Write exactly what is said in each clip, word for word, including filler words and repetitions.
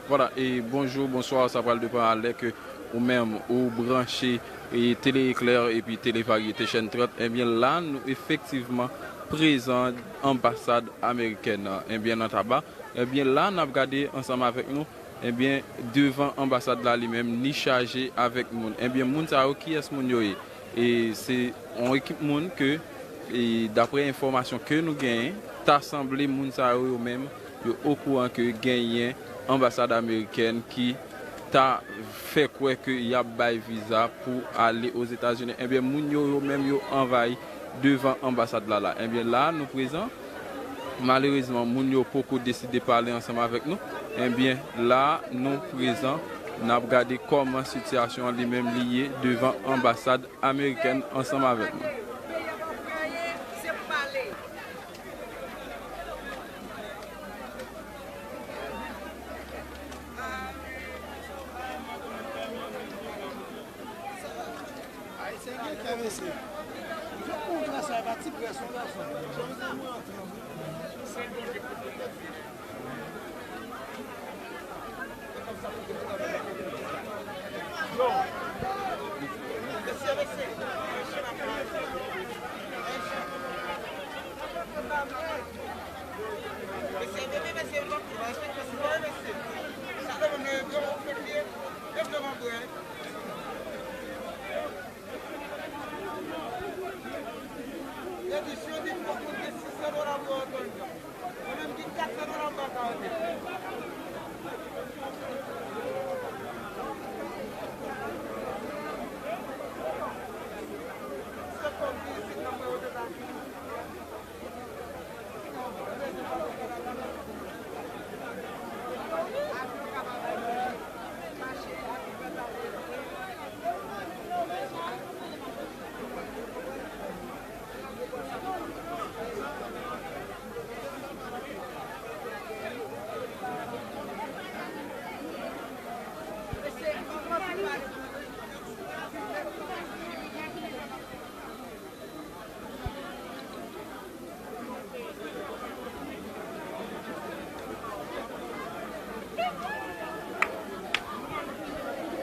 Vwala, e bonjou, bonswa, sa pral depann a lè ke ou menm ou branche e Tele Eklè epi Tele Varyete chèn trant. Ebyen la, nou efektivman prezan anbasad amerikèn nan, ebyen nan Taba. Ebyen la, n ap gade ansanm avèk nou, ebyen devan anbasad la li menm, li chaje avèk moun. Ebyen moun sa yo, kiyès moun yo ye? E se yon ekip moun ke, e daprè enfòmasyon ke nou genyen, ta sanble moun sa yo, yo menm, yo okouran ke genyen anbasad amerikèn ki ta fè kwè ke y ap bay viza pou ale Ozetazini. Ebyen, moun yo, yo menm, yo anvayi devan anbasad la la. Ebyen, la, nou prezan. Malerezman, moun yo poko deside pale ansanm avèk nou. Ebyen, la, nou prezan, n ap gade kòman sitiyasyon an li menm li ye devan anbasad amerikèn ansanm avèk nou. Ayisyen gen kè, mesye. Fè kontra sa, e pa ti près, yon gason. Yo di si yo di fòk moun gen sis san dola pou yo otorize. Mwen menm ki kat san dola m pa ka antre. Se kòm ki isit nan mwen yo te ka fini.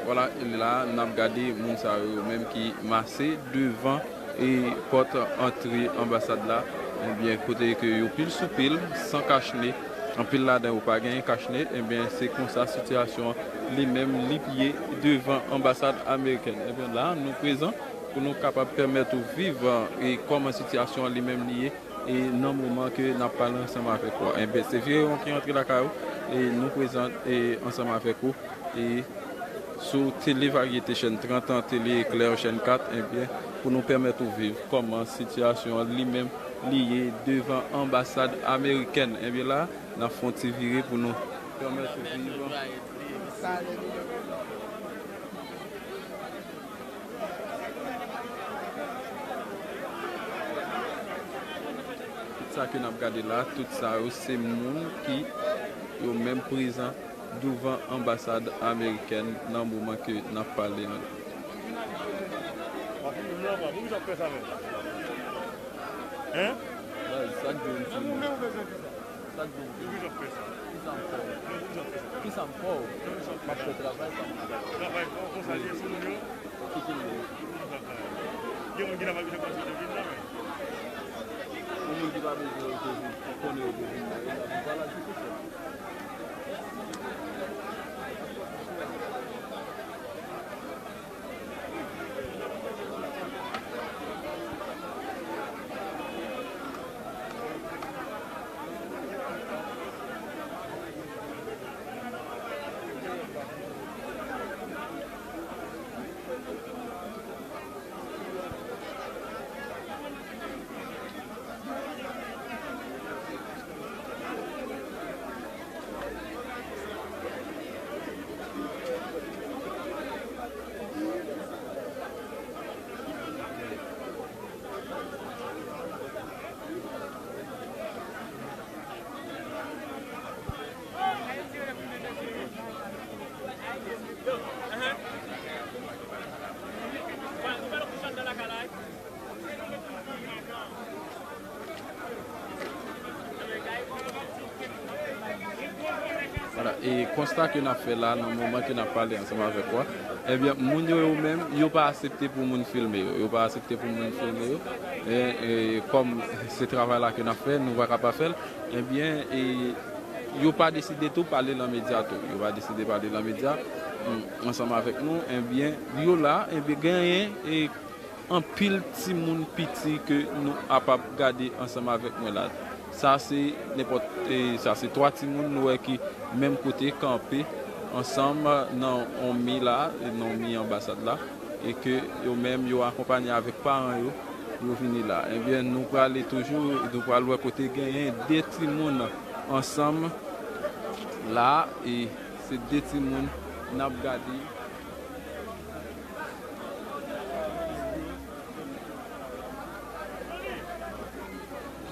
Vwala, e la, n ap gade moun sa yo, yo menm ki mase devan e pòt antre anbasad la, ebyen, kote ke yo pil sou pil, san kachne, anpil ladan yo pa genyen kachne, ebyen, se konsa sitiyasyon an li menm li ye devan anbasad amerikèn. Ebyen, la, nou prezan pou nou kapab pèmèt ou viv, e kòman sitiyasyon an li menm li ye, e nan moman ke n ap pale ansanm avèk ou a. Ebyen, se Virewon ki antre lakay ou, e nou prezan, e ansanm avèk ou, e sou Tele Varyete chèn trant an, Tele Eklè chèn kat, ebyen, pou nou pèmèt ou viv kòman sitiyasyon an li menm li ye devan anbasad amerikèn. Ebyen, la, n ap fè yon ti vire pou nou pèmèt ou viv. Tout sa ke n ap gade la, tout sa yo, se moun ki yo menm prezan douvan anbasad amerikèn nan moman ke n ap pale an la. Hein? Baz, sa k di w m sou moun? Sa k di w m sou moun? Kisa m fè w? Kisa m fè w? M ap fè travay pa m. Travay pa w, konsa l ye sou moun yo. Kite l ye. Gen moun ki nan pa bezwen konsa te vin la, men. Yon moun ki pa bezwen yo te vin, ou konnen yo te vin la, yo la pou pale ak diskusyon. Vwala, e konsta ke n ap fè la, nan moman ke n ap pale ansanm avèk ou a, ebyen, moun yo, yo menm, yo pa aksepte pou moun filme yo. Yo pa aksepte pou moun filme yo. E, e, kòm se travay la ke n ap fè, nou pa ka pa fè l, ebyen, e, yo pa deside tou pale nan medya tou. Yo pa deside pale nan medya, mm, ansanm avèk nou, ebyen, yo la, ebyen, genyen, e, anpil timoun piti ke nou ap ap gade ansanm avèk mwen la. Sa se nenpòt, e, sa se twa timoun nou wè ki menm kote kanpe ansanm nan yon mi la, nan yon mi anbasad la, e ke yo menm yo akonpanye avèk paran yo, yo vini la. Ebyen, nou prale toujou, nou pral wè kote genyen de timoun ansanm la, e se de timoun n ap gade.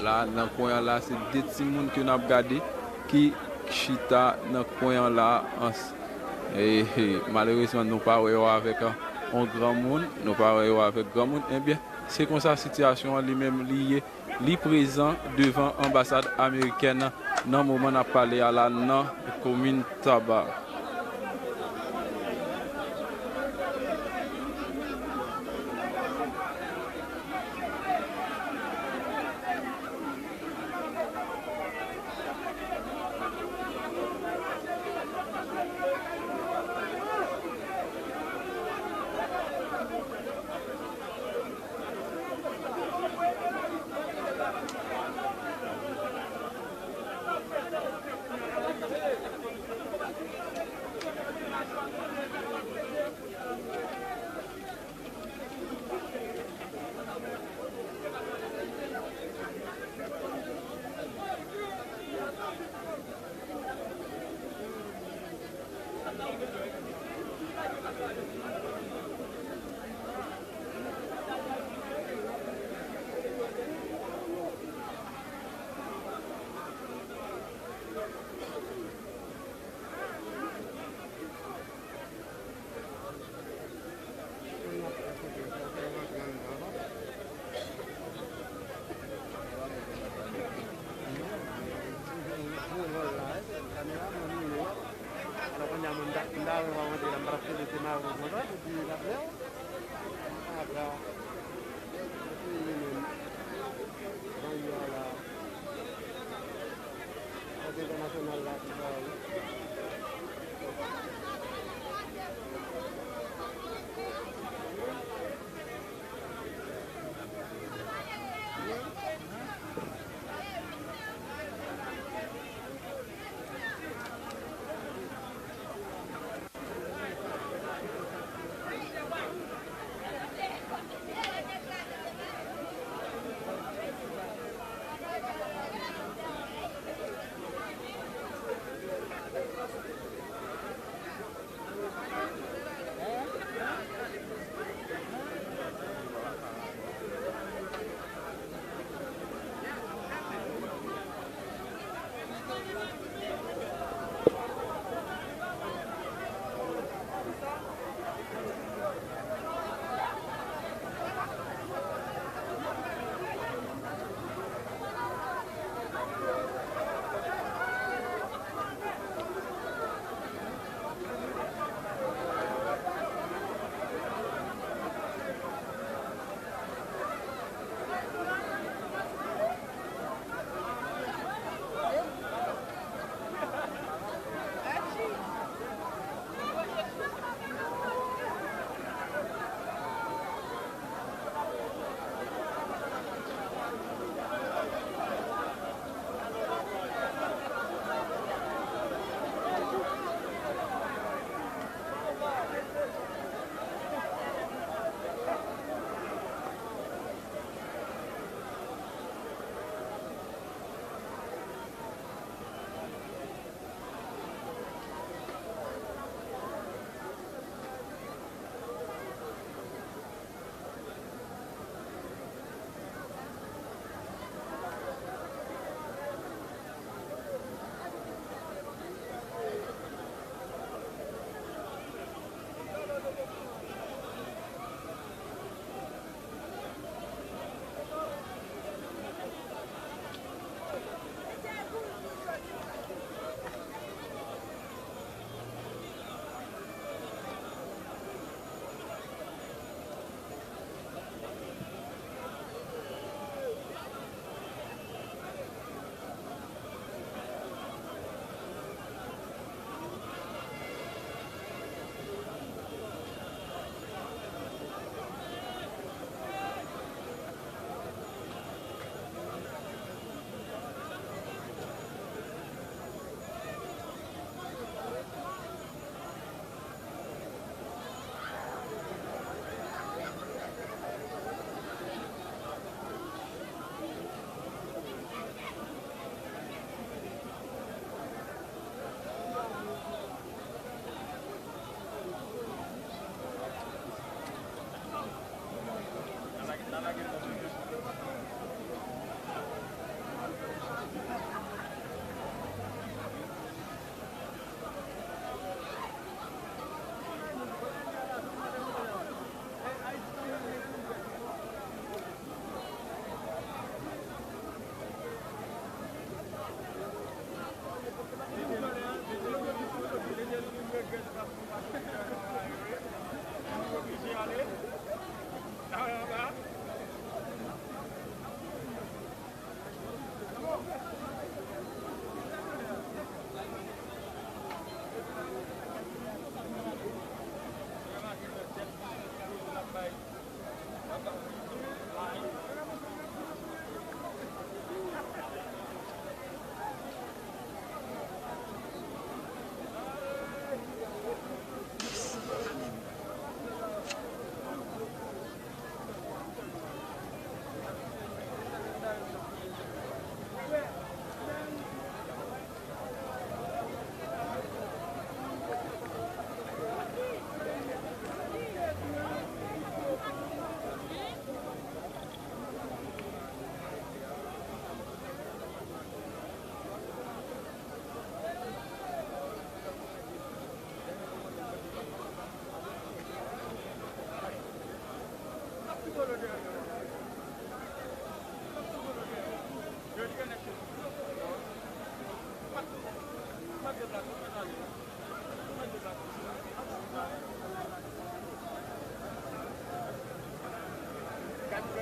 La, nan kwen an la, se de timoun ke n ap gade ki chita nan kwen an la. Ans-, e, e, malerezman, nou pa wè yo avèk, a, yon granmoun. Nou pa wè yo avèk granmoun. Ebyen, se konsa sitiyasyon an li menm li ye. Li prezan devan anbasad amerikèn nan moman n ap pale a la nan komin Taba.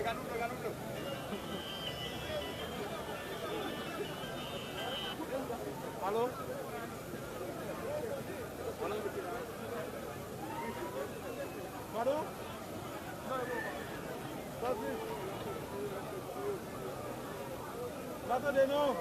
Alo? Padon? Sòti. Pa tande non.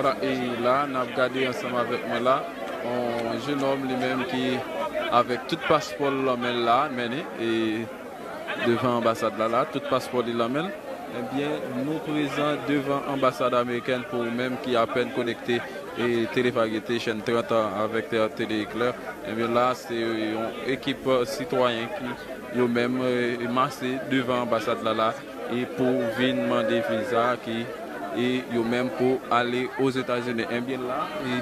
Vwala, e la, n ap gade ansanm avèk mwen la, yon jenòm li menm ki avèk tout paspò l nan men l la, mennen, e devan anbasad la, la, tout paspò li nan men l. Ebyen, nou prezan devan anbasad amerikèn pou ou menm ki apèn konekte e Tele Varyete, chèn trant avèk Tele Eklè. Ebyen, la, se yon ekip sitwayen ki, yo menm, e, mase devan anbasad la, la, e pou vin mande viza ki, e yo menm pou ale Ozetazini. Ebyen, la, e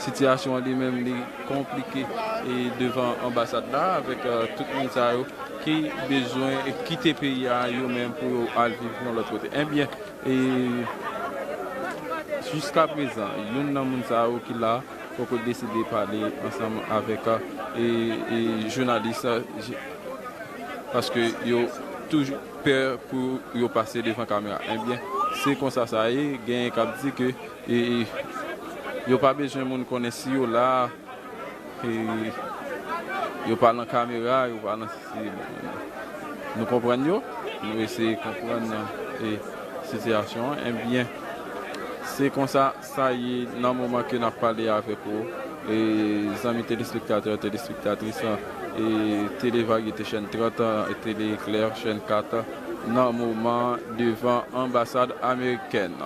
sitiyasyon an li menm, li konplike, e devan anbasad la, avèk, e, tout moun sa yo ki bezwen kite peyi a yo menm pou yo al viv yon lòt kote. Ebyen, e jiska prezan, youn nan moun sa yo ki la poko deside pale ansanm avèk, e, e jounalis, e, paske yo toujou pè pou yo pase devan kamera. Ebyen, se konsa sa ye, genyen k ap di ke, e, e, yo pa bezwen moun konnen si yo la, e, yo pa nan kamera, yo pa nan, si, nou konprann yo, nou eseye konprann, e, sitiyasyon an. Ebyen, se konsa sa ye nan moman ke n ap pale avèk ou, e, zanmi telespektatè, telespektatris, e, Tele Varyete chèn trant, e, Tele Eklè chèn kat, nan moman devan anbasad amerikèn.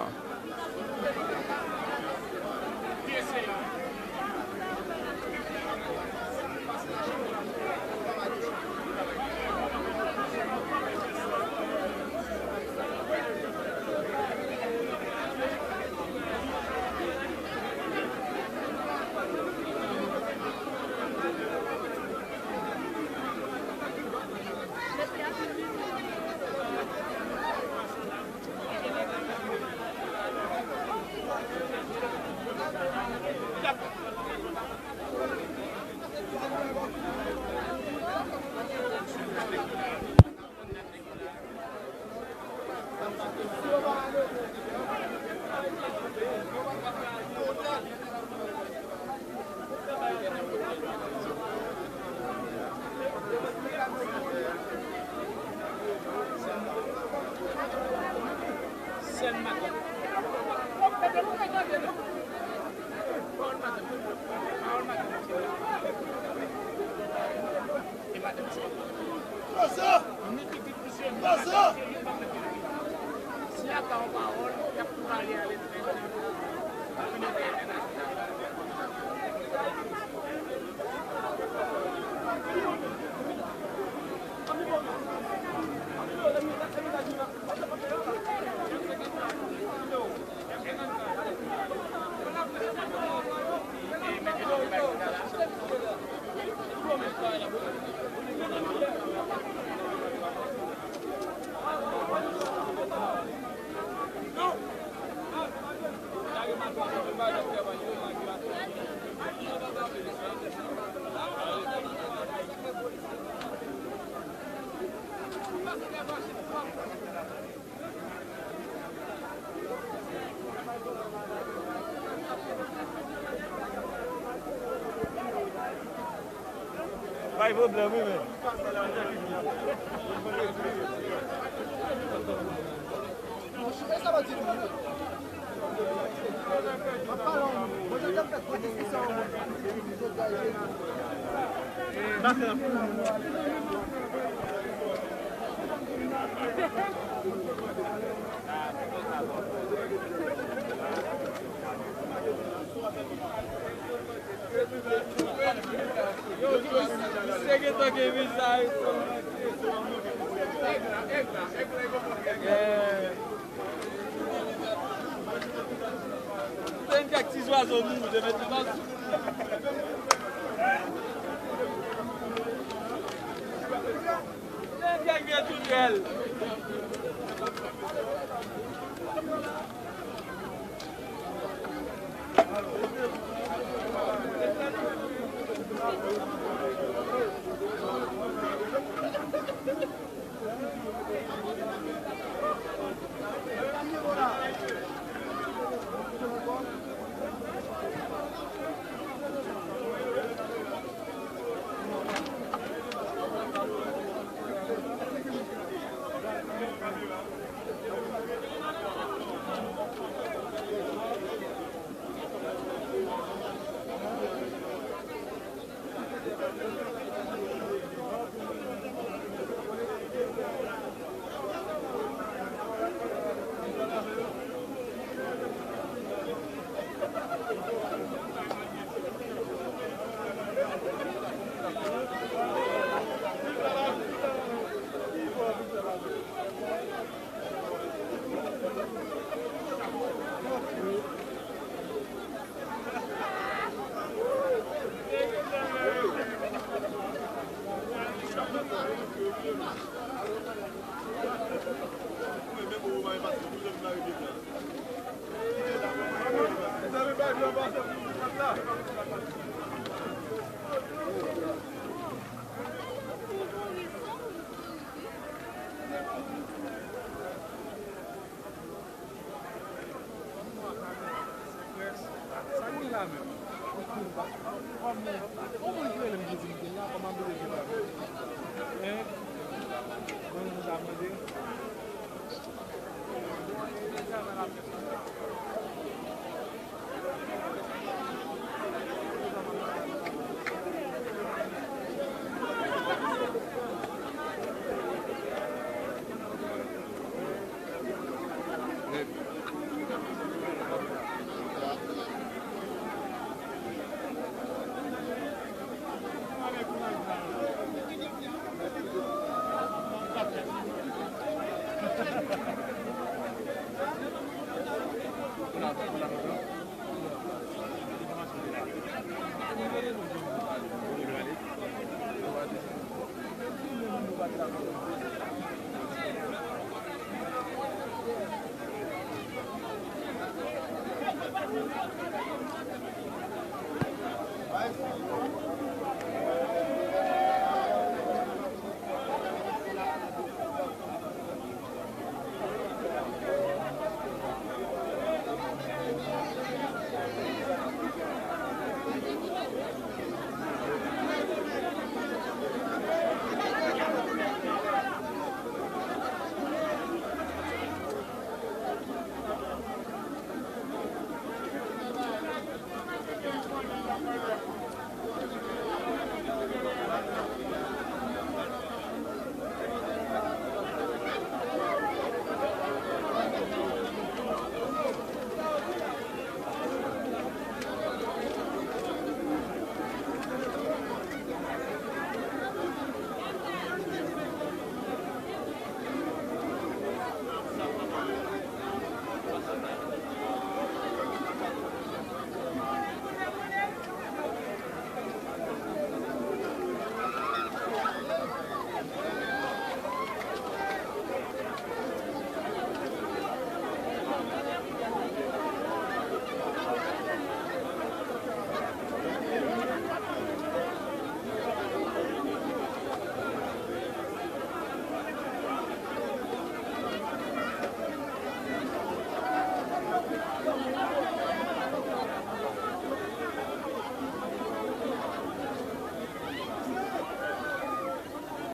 Bay pwoblèm, wi, men. Yo, misye gentan gen viza, wi. Yeah. Te gen kèk ti zwazo mouri, te mete nan sou. Te gen kèk vye toutèl. Sa ki la menm? Kòman, kòman ki rele m ki di m ki la? Kòman m rele ki la? Hein? Kòman nou ta mande?